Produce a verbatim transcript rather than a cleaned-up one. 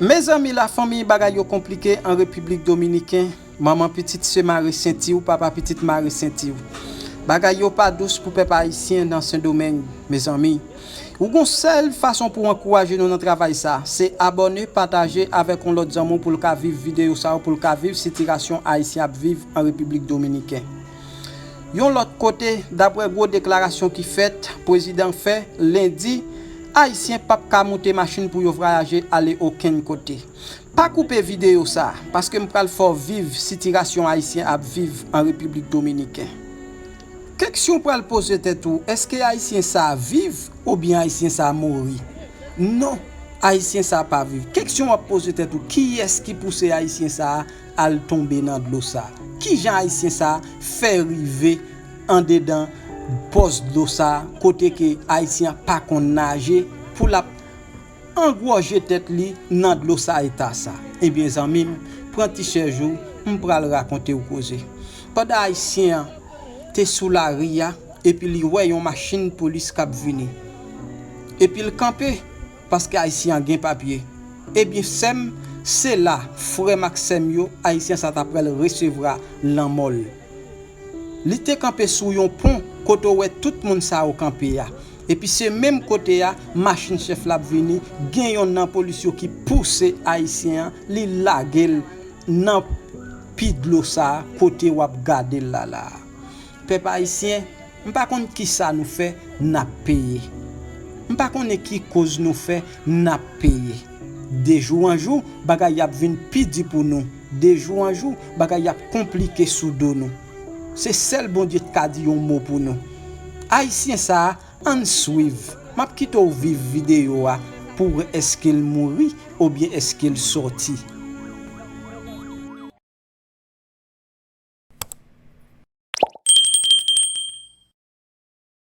Mezanmi, lafanmi, bagay yo konplike an Repiblik Dominiken. Manman pitit se mare senti w, papa pitit mare senti w. Bagay yo pa dous pou pèp ayisyen nan Sendomeng, mezanmi. Ou gon sèl fason pou w ankouraje nou nan travay sa, se abòne, pataje avèk yon lòt zanmi w pou l ka viv videyo sa yo, pou l ka viv sitirasyon ayisyen ap viv an Repiblik Dominiken. Yon lòt kote, daprè gwo deklarasyon ki fèt, prezidan fè lendi, ayisyen p ap ka moute machin pou yo vwayaje ale okenn kote. Pa koupe videyo sa, paske m pral fè w viv sitirasyon ayisyen ap viv an Repiblik Dominiken. Keksyon pral poze tèt ou, èske ayisyen sa a viv oubyen ayisyen sa a mouri? Non, ayisyen sa a pa viv. Keksyon w ap poze tèt ou, kiyès ki pouse ayisyen sa a al tonbe nan dlo sa? Kijan ayisyen sa a fè rive andedan pòs dlo sa, kote ke ayisyen an pa konn naje, pou l ap angwòje tèt li nan dlo sa eta sa? Ebyen, zanmi m, pran ti chèz ou, m pral rakonte w koze. Pandan ayisyen an te sou lari a, epi li wè yon machin polis k ap vini, epi l kanpe, paske ayisyen an gen papye. Ebyen, sè m, se la, frè m ak sè m yo, ayisyen sa ta pral resevwa lanmò l. Li te kanpe sou yon pon kote w wè tout moun sa yo kanpe a. Epi se menm kote a, machin chèf la ap vini, gen yonn nan polis yo ki pouse ayisyen an, li lage l nan pi dlo sa a, kote w ap gade l la la a. Pèp ayisyen, m pa konn kisa nou fè, n ap peye. M pa konnen ki koz nou fè, n ap peye. De jou an jou, bagay y ap vin pi di pou nou. De jou an jou, bagay y ap konplike sou do nou. Se sèl Bondye t ka di yon mo pou nou. Ayisyen sa a, ann swiv. M ap kite w viv videyo a pou w wè èske l mouri oubyen èske l sòti.